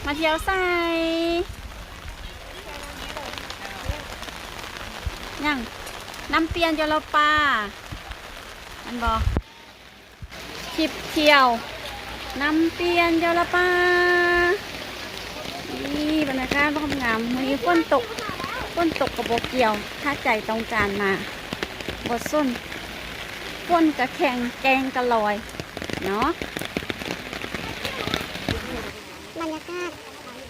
ມາທ່ຽວໃສ? ຫຍັງ? ນ້ຳປ່ຽນຈະລາປາ ແມ່ນບໍ່? ທຣິບທ່ຽວນ້ຳປ່ຽນຈະລາປາ. ນີ້ບັນຍາກາດງາມໆ ມື້ນີ້ຝົນຕົກ ຝົນຕົກກໍບໍ່ກ່ຽວ ຖ້າໃຈຕ້ອງການມາ ບໍ່ສົນ ຝົນກະແຂ່ງ ແກ້ງກະລອຍເນາະ. ບັນຍາກາດ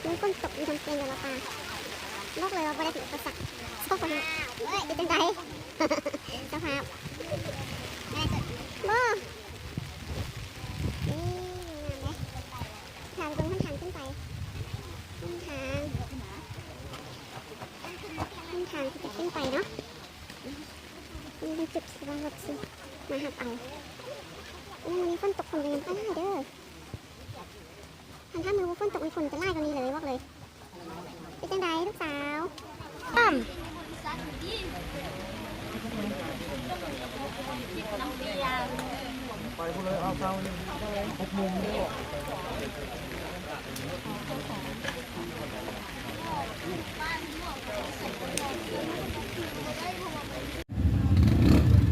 ມື້ຝົນຕົກຢູ່ທາງເກງດາລາປາ ບອກເລີຍວ່າບໍ່ໄດ້ເປັນອຸປະສັກ ເຈົ້າພາບເປັນຈັ່ງໃດ? ເຈົ້າພາບ ບໍ່ ນີ້ງາມເດ້. ພາໄປເບິ່ງຫົນທາງຂຶ້ນໄປ ຫົນທາງ ຫົນທາງທີ່ຈະຂຶ້ນໄປເນາະ. ນີ້ເປັນຈຸດທີ່ວ່າລົດຊິມາຮັບເອົາ. ມື້ນີ້ຝົນຕົກ ຄົນກໍຍັງບໍ່ຄ່ອຍຫຼາຍເດີ. ຄັນຖ້າມື້ບໍ່ຝົນຕົກນີ້ ຄົນຈະຫຼາຍກວ່ານີ້ເລີຍ ບອກເລີຍ. ເປັນຈັ່ງໃດລູກສາວ? ອ້ຳ ໄປພຸ້ນເລີຍ ເອົາເຊົ້ານີ້ ຫົກໂມງນີ້.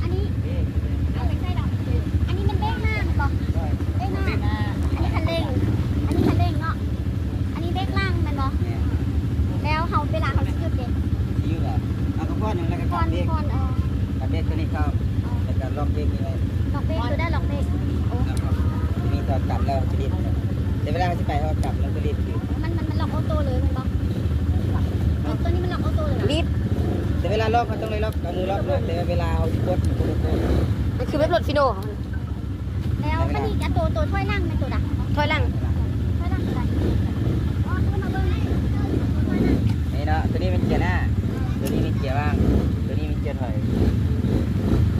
ອັນນີ້ ອັນນີ້ແມ່ນເບຣກໜ້າແມ່ນບໍ່? ເບຣກໜ້າ ອັນນີ້ຄັນເລັ່ງ ອັນນີ້ຄັນເລັ່ງເນາະ. ອັນນີ້ເບຣກຫຼັງແມ່ນບໍ່? ແມ່ນ. ແລ້ວເຮົາ ເວລາເຮົາຊິຢຸດເດ? ຊິຢຸດອະ ເຮົາກໍຜ່ອນ ແລ້ວກໍກັດເບຣກ ຜ່ອນ ເອີ ກັດເບຣກຕົວນີ້ເຂົ້າ ແລ້ວກໍລັອກເບຣກນີ້ໄວ້. ລັອກເບຣກ ຕົວໃດລັອກເບຣກ? ໂອ້ ແລ້ວກໍມີຕົວກັດແລ້ວຈະບີບ ແຕ່ເວລາເຮົາຊິໄປ ເຮົາກໍກັດ ແລ້ວກໍບີບຄື ມັນ ມັນ ມັນລັອກໂອໂຕ້ເລີຍແມ່ນບໍ່? ຕົວນີ້ມັນລັອກໂອໂຕ້ເລີຍ ບີບ. ແຕ່ເວລາລັອກ ເຮົາຕ້ອງໄດ້ລັອກ ເອົາມືລັອກເນາະ ແຕ່ເວລາເຮົາກົດ ມັນບໍ່ໄດ້ກົດ. ມັນຄືແບບລົດຟີໂນ. ແລ້ວຄັນນີ້ ໂຕ ໂຕຖອຍຫຼັງແມ່ນໂຕໃດ? ຖອຍຫຼັງ ຖອຍຫຼັງໂຕໃດ? ອໍ ຄືມາເບິ່ງ ນີ້ເນາະ ໂຕນີ້ແມ່ນເກຍໜ້າ ໂຕນີ້ແມ່ນເກຍຫວ່າງ ໂຕນີ້ແມ່ນເກຍຖອຍ.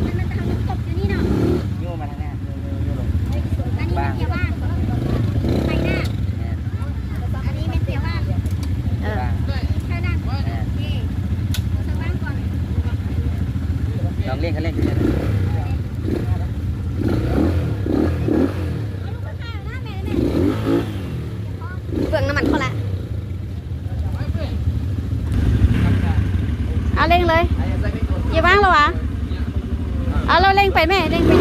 ມັນ ມັນ ເຮົາຕ້ອງຕົບຢູ່ນີ້ເນາະ ຍູ້ມາທາງໜ້າ ຍູ້ ຍູ້ ຍູ້ລົງ. ອັນນີ້ແມ່ນເກຍຫວ່າງ ໄປໜ້າ ແມ່ນ. ອັນນີ້ແມ່ນເກຍຫວ່າງ ເອີ ຖອຍຫຼັງ ແມ່ນ. ໂອເຄ ເອົາໃສ່ຫວ່າງກ່ອນ. ລອງເລັ່ງ ຄັນເລັ່ງຄືກັນ. ເບື້ອງນ້ຳມັນເຂົ້າລະ ເອົາເລັ່ງເລີຍ ຢ່າຫວ່າງລະຫວາ. ເອົາ ລະເລັ່ງໄປແມ່ ເລັ່ງໄປ.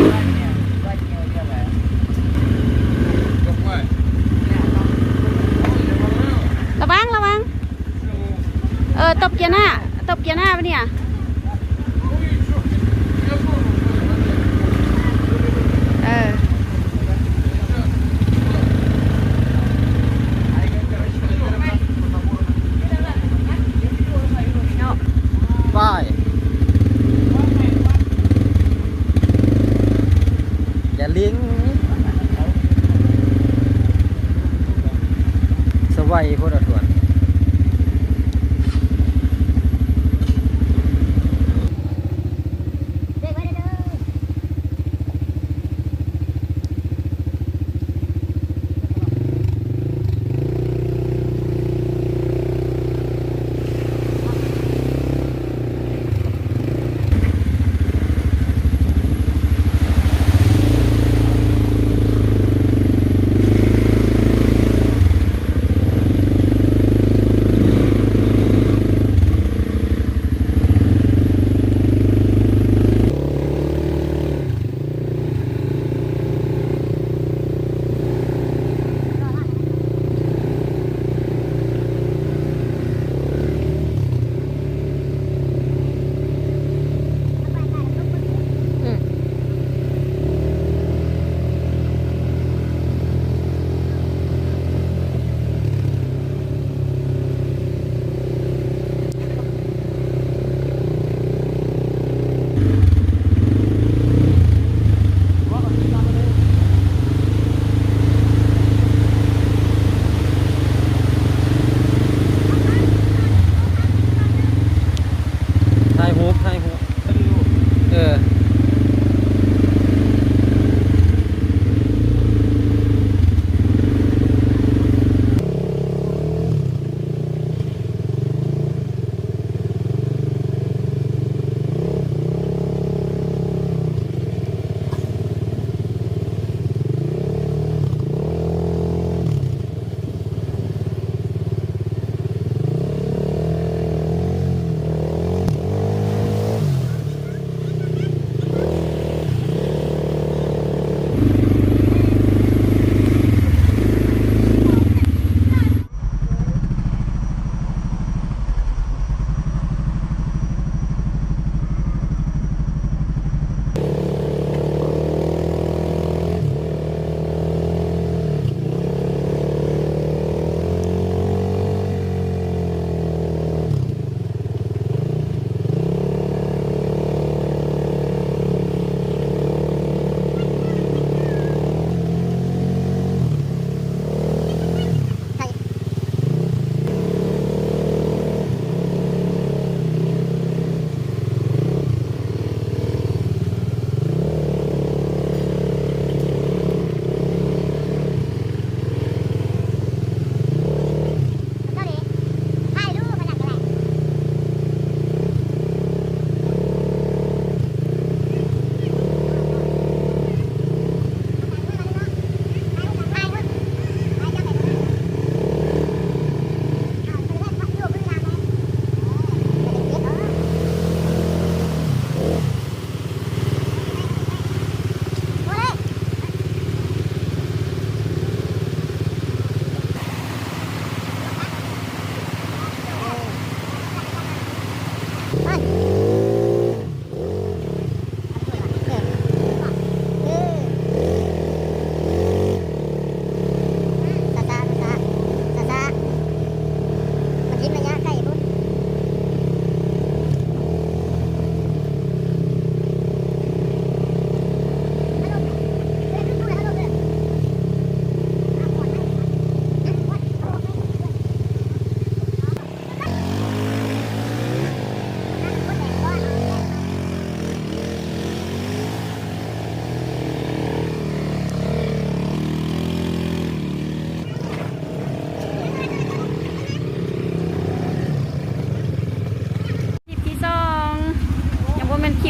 ລະວັງ ລະວັງ. ເອີ ຕົບເກຍໜ້າ ຕົບເກຍໜ້າບາດນີ້. ເອີ ເນາະ ໄປ ຢ່າລິງ ສະໄຫວໂພດອະ ທວນ.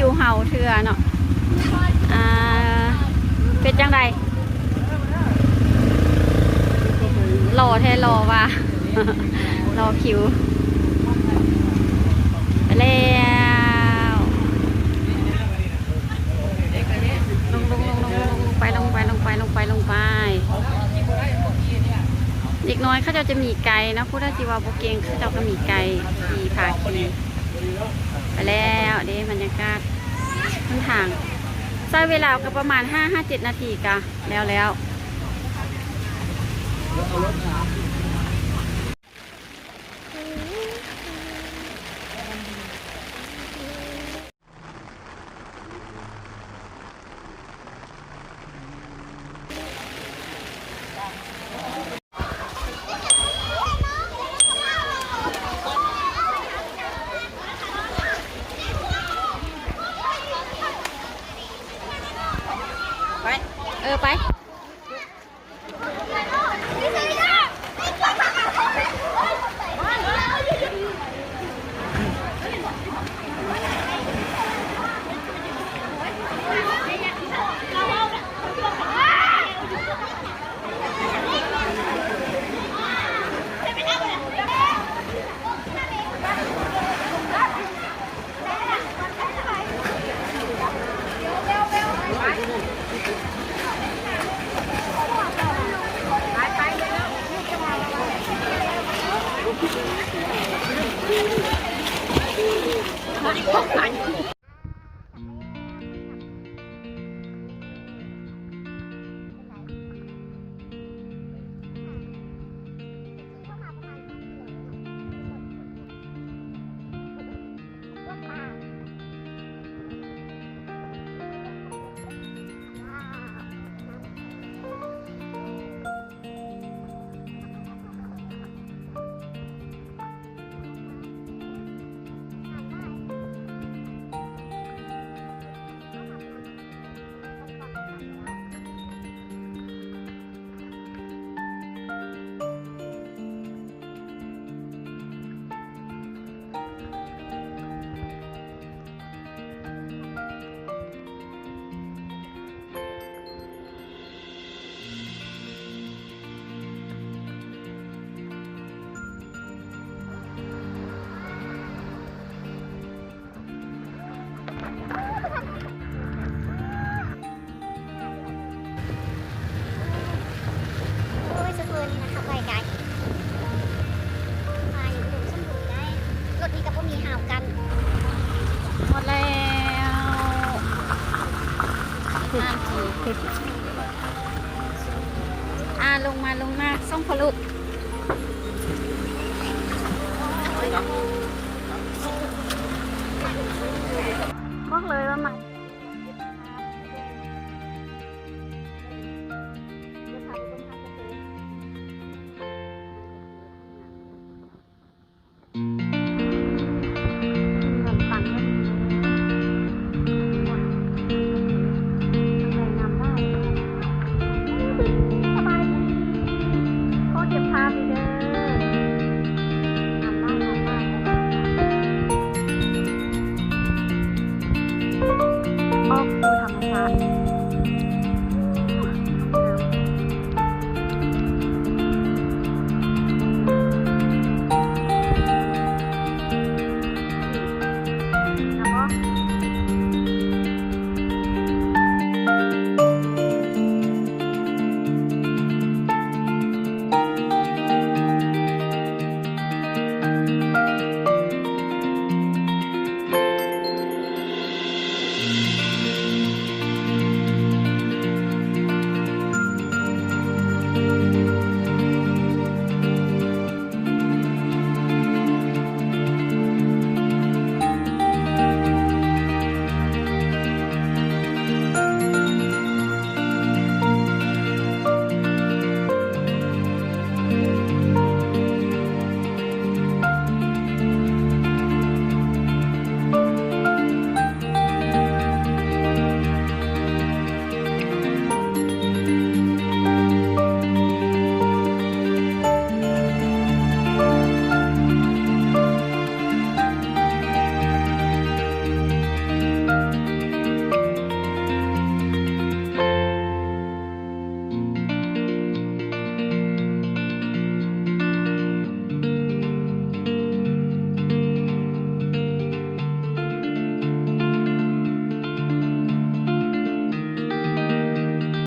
ດູເຮົາເທື່ອເນາະ. ອ່າ ເປັນຈັ່ງໃດ? ຫຼໍ່ແທ້ຫຼໍ່ວ່າ ລໍຄິວ ໄປແລ້ວ. ລົງ ລົງ ລົງ ລົງ ລົງໄປ ລົງໄປ ລົງໄປ ລົງໄປ ລົງໄປ. ເດັກນ້ອຍເຂົາເຈົ້າຈະມີໄກເນາະ, ຜູ້ໃດທີ່ວ່າບໍ່ເກັ່ງ ເຂົາເຈົ້າກໍມີໄກຂີ່ພາຂີ່. ໄປແລ້ວເດ້ ບັນຍາກາດຫົນທາງ ໃຊ້ເວລາກໍປະມານຫ້າຫາເຈັດນາທີກະແລ້ວແລ້ວ. ໄປ ເອີ ໄປ. ໂອ້ຍ ສະເຟີນີ້ນະ ຂັບໄວກາຍ ມາຢູ່ອຸດົມສົມບູນໄດ໋ ລົດນີ້ກໍບໍ່ມີຫາວກັນ. ຮອດແລ້ວ ນ້ຳຈີ ອ່າ ລົງມາ ລົງມາ ສົ່ງພໍ່ລູກ ບອກເລີຍວ່າມາ